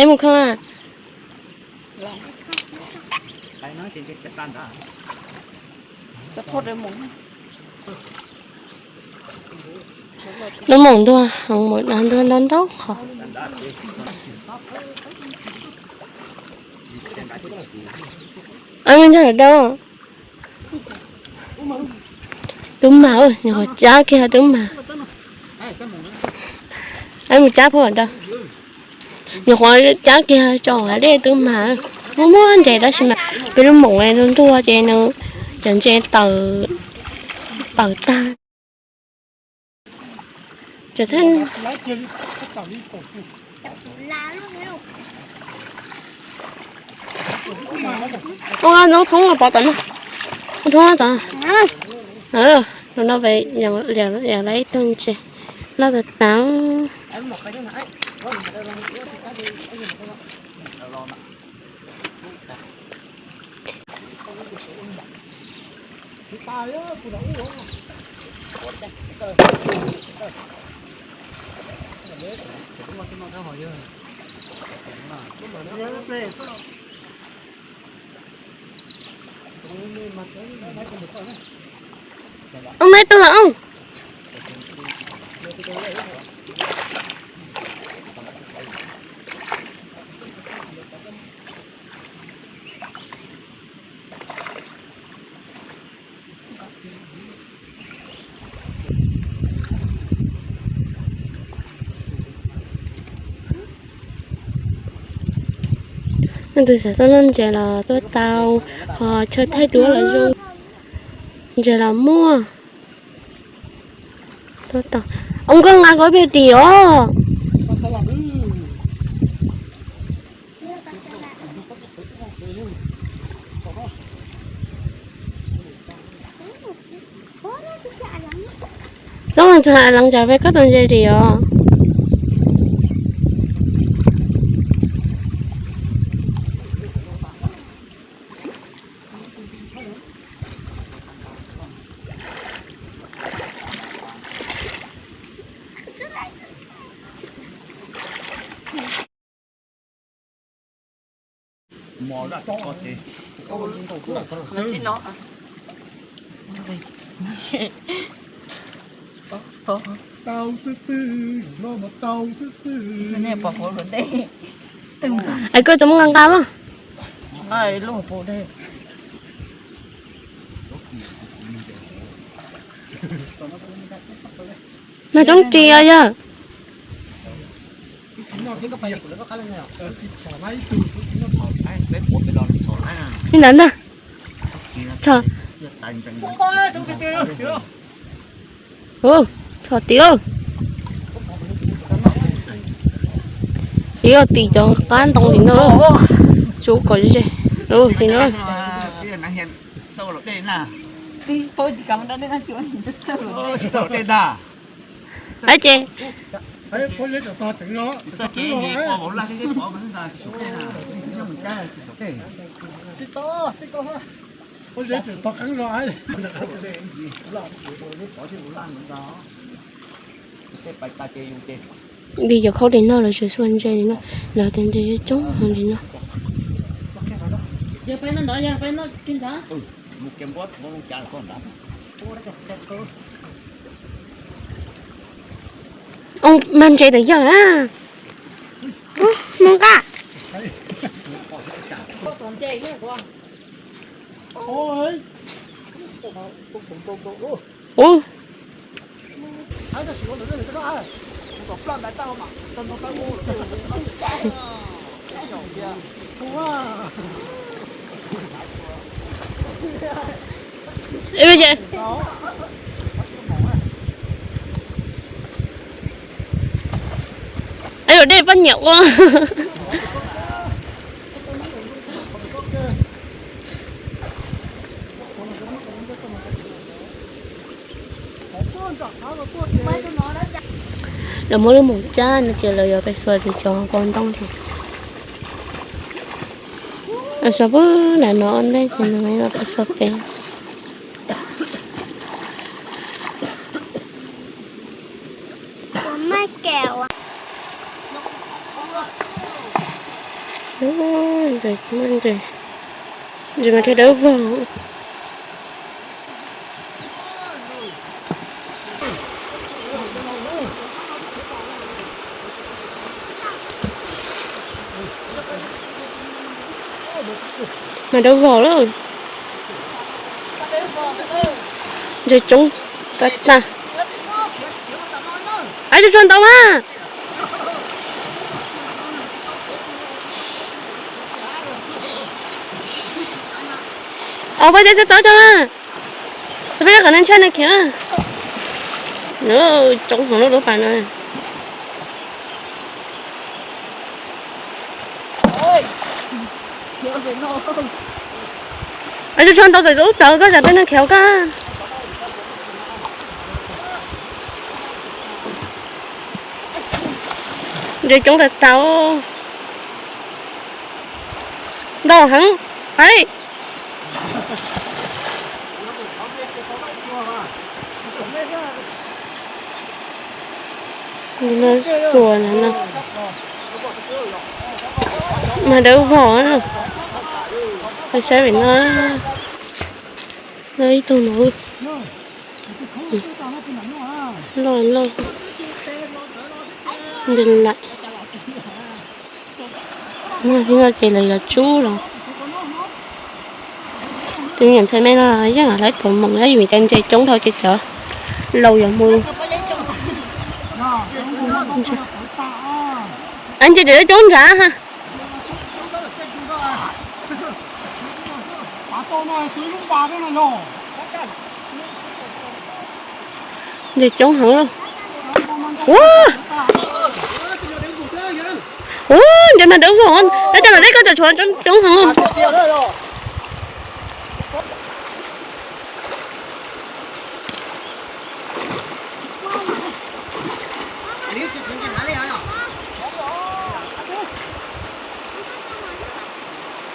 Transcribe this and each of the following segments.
Mus kho. Lub moos ntuag, moos ntuag ntau ntau qhov. Ntag dau. Tub mag, nyuam qhuav cab kiag tub mag. Mus cab phua dau. Nyuam qhuav cab kiag tso hav dej tub mag. Muaj muaj ntses tab sis mas peb lub moos ntuag ces nws cov ntses tawm tag. Ua, nov thoob pov tom no. Thoob tom. Tus no peb yog lawv ib tug ntses loj tas tas. Ub, meb tug los ub. Leej twg xav tuaj noj ntses los tuaj tau, ho chaw thaij duab los zoo, ntses los muaj. Ua nkauj nqa koj pem tim os. Lub ntxhais lees tsam peb koj tus ntses dim os. Tau xwb xwb, no mas tau xwb xwb. Es koj tau muab nqa nqa mas. Mas coob ris os yawg. Li ntawd ntag. Txhom, txhom tim. Tim, tim cov qab ntoo tim no. Tsuav kom ze tim no. Lawm ces li cov khaub li no lawv tseem xuas ntses li no, lawv tias ntses coob heev li no. Mag ntses tawm yawg na. Mus nqa. Ub. Dej poj niam ua. Lawv muab lub moos cab no ces lawv yuav pem xuas tim cov kaus ntoo thiab. Xuas pem nram no ob ntej ces lawv yuav pem xuas pem. Ntses, ntses, ntses mas thiaj dawb vog. Mas dawb vog lawm. Ntses coob tag tag. Ab, tsuag tsuag ntau mas. Os, peb txhob txob tso na. Peb qhov no ntshai no khiav. Coob heev lub pas no. Tsuag tsuag ntau txawm ub tawv koj tsam peb no khiav koj. Ntses coob tas tas. Ntau heev. Aib. Xuas no mas dawb vog. Saib pem no, ib tug no loj loj. Nti lam. Muaj no ces lawv yuav tsub los. Tus me nyuam ntxhais me no yeej lawv tuav moom na, vim tias ntses coob dhau ces cov laus yuav mus. Ntses coob nrad ha. Ntses coob heev. Ua, ua, ntses mas dawb vog. Tab cov no deb koj cov tshuav coob heev.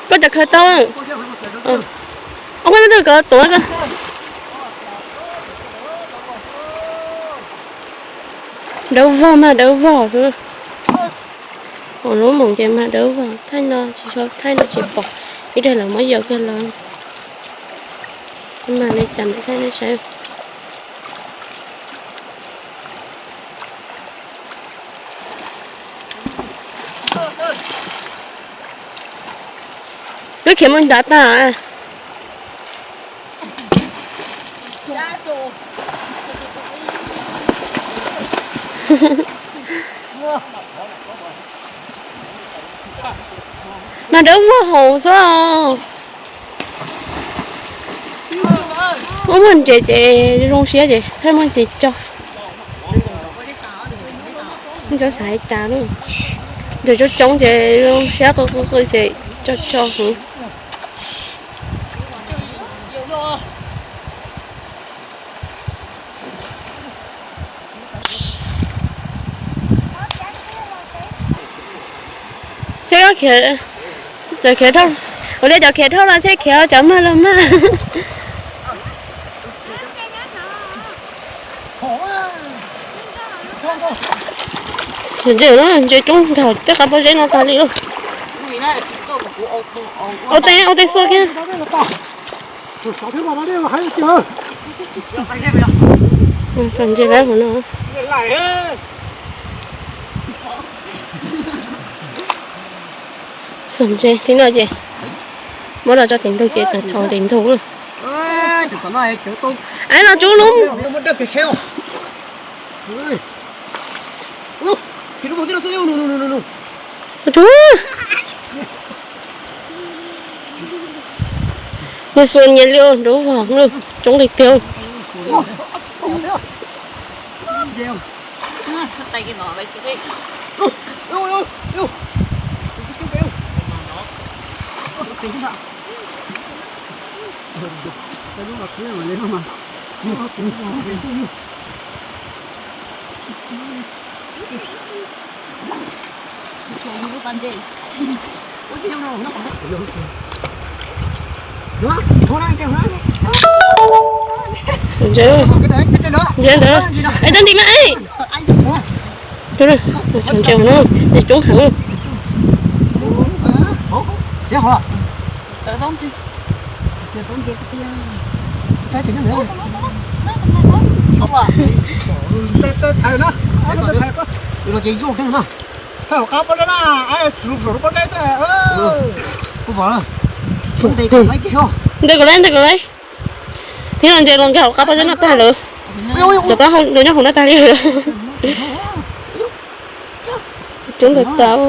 Koj cov khaws tau. Ua, koj twb kov tuav. Dawb vog mas dawb vog xwb. Lub moom ces mas dawb vog, thaij no tsis tshua, thaij no tsis pom, ib daim lawv muab yaws kiag los. Mas li cas mam thaij nej saib. Twb khiav mus nrad tag. Mas dawb vog hauv xwb. Muaj muaj ntses ces zoo siab ces thaij muaj ntses cog. Cov xav hais cas lawm. Ntses coob coob ces zoo siab qw qw qw ces cog cog heev. Thiab khiav, cov khiav dhau, ua li cov khiav dhau los thiaj khiav, cov mag los mag. Ntses, ntses coob nkaus tej qab pob zeb no tas li. Ua tes, ua tes xuas kiag. Xuas ntses lawm hauv no. Xuas ntses li no ces muab los tso tes ntug ces txhos tes ntug. Aib, los tsub lub. Nws xuas nyias li dawb vog, coob li tiag. Ntses, ntses ntawd, es tau nti mas es. Ntses no, ntses coob heev. Thiab hov. Thais na, los ces zoo kawg na. Thais hauv qab pob zeb na, tsum zaum lub pob zeb xwb. Kuv pom na. Ntes kom laiv, ntes kom laiv. Thiab los ntes los nkaus hauv qab pob zeb no tag lawm. Cov qab hau nyob hauv no tag li lawm. Coob ntawd tau.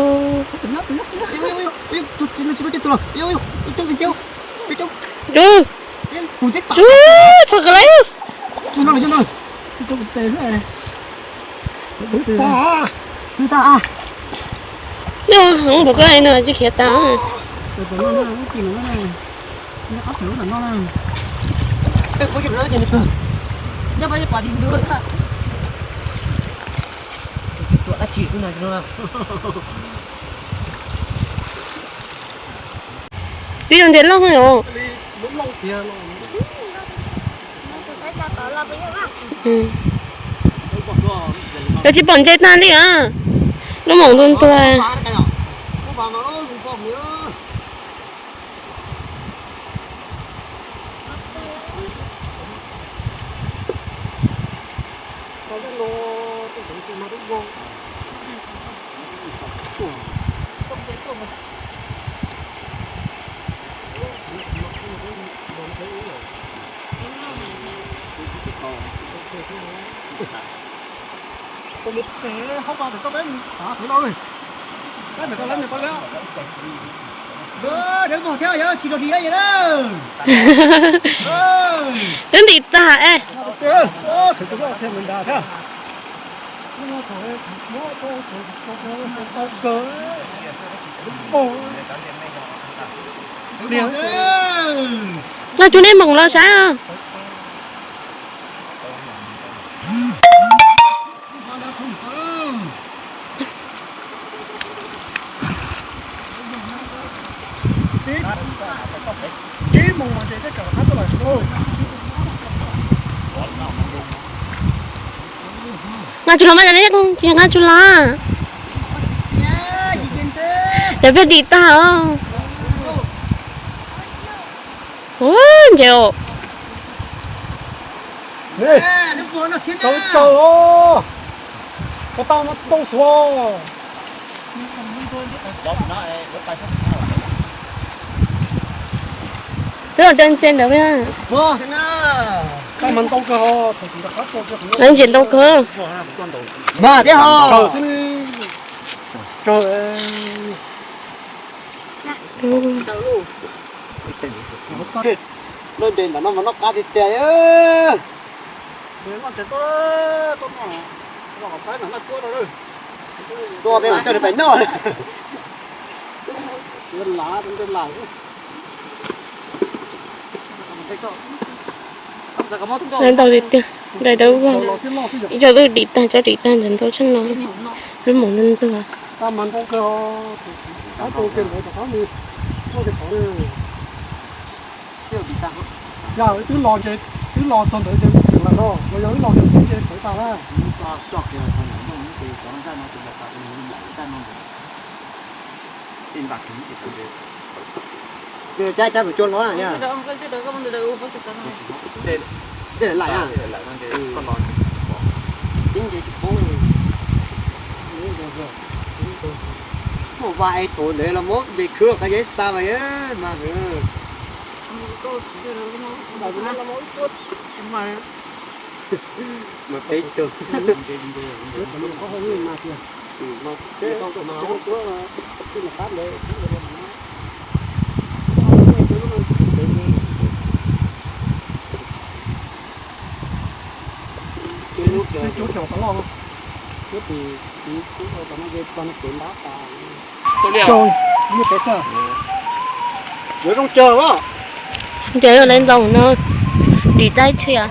Txog kawg lawm. Twb tag. Nyob hauv npaum koj no tsis khiav tas. Twb yog ntses loj os. Lawv tsis pom ntses tag li a. Lub moom ntuag ntuag. Twb ntim tag es. Noj cub nej moom los saib. Nqa tsuj los mas, nqa tsuj los. Cov peb dim tag os. Ua ntses os. Tau tau os. Koj tau no tau xuav. Twb los ntse ntse ntawd. Ntses ntau kawg. Noj ntses ntawm no mas noj qab tiag tiag. Tuaj peb mam coj nws pais noj. Ntau tiag tiag, daim dawb vog. Ib co twb dim tag, tso dim tag ntawm ntau tshaj no. Lub moom ntau ntau. Yog wb twb los, twb los txog ntawd ces tseem lawm no, los yog wb los ntawd ces tseem tawv tas na. Cab cab tus cua no na. Dej lawm na. Muaj vaj es thaum ntawd los muab ntes khwv qhov yeb xa mas mas. Mas peb tug. Yuav zoo cawg. Ncaws yuav lawv ntoo no, dim taib txhia.